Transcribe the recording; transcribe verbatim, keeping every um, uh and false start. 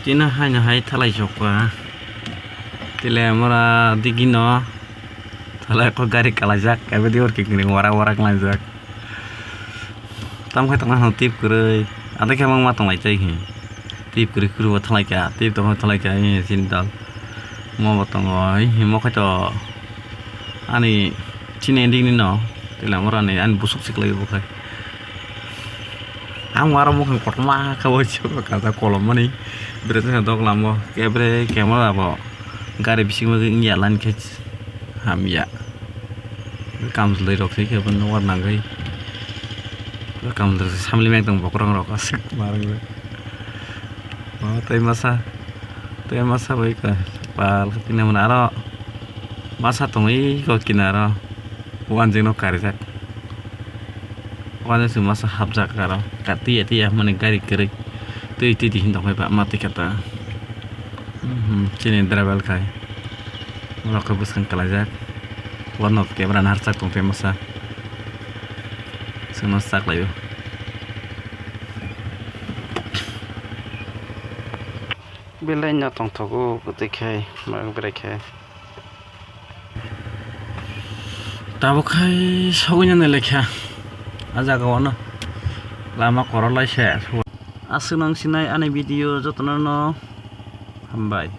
Tini haino hai thalai chokha. Tile mora digi no thalai ko gari kalaijak, ebe di orki kini warak warak laijak. Tam khai tongna hwn tip kwrwi. Adai khe mangma tonglai chai hi. Tip kwrwi kwrwi bo thalai kha, tip tongma thalai kha, hi, chini dal. Mo bo tongo, hi, hi, mo khai to. Ani chini ending ni no. Tile mora ni ani busuk siklai bo khai. Ang wara mukhang kotorma khe bo chwk kaisa kolom mani bwrwi tongsa dok lamo khe bre camera bo gari bisingo wngya line khe hamya kamchwlwi rok thwi khe bo nokbar nangwi kamchwlwi samli mek tong bokhorok rok aswk ma rwngwi o tei masa tei masa bai kha pal khe tini hwnwi aro masa tongwi kok kinaro. Wanjwk no karijak. Wanjwk se masa hapjak aro. Ka tiya tiya mani gari kwrwi. Twi twi di hin tongkhai ba ma twi kha ta. Mhm, chini driver khai. Norok khe bwskang kwlaijak. Wanok camera narwkjak tong tei masa. Chwngno sak laio. Belai no tongthogo kwtwi khai, norok berai khai. Tabuk khai sogwino lekha. A jaga o no lama korok lai se. Aswk nang sinai ani video jotono no hambai.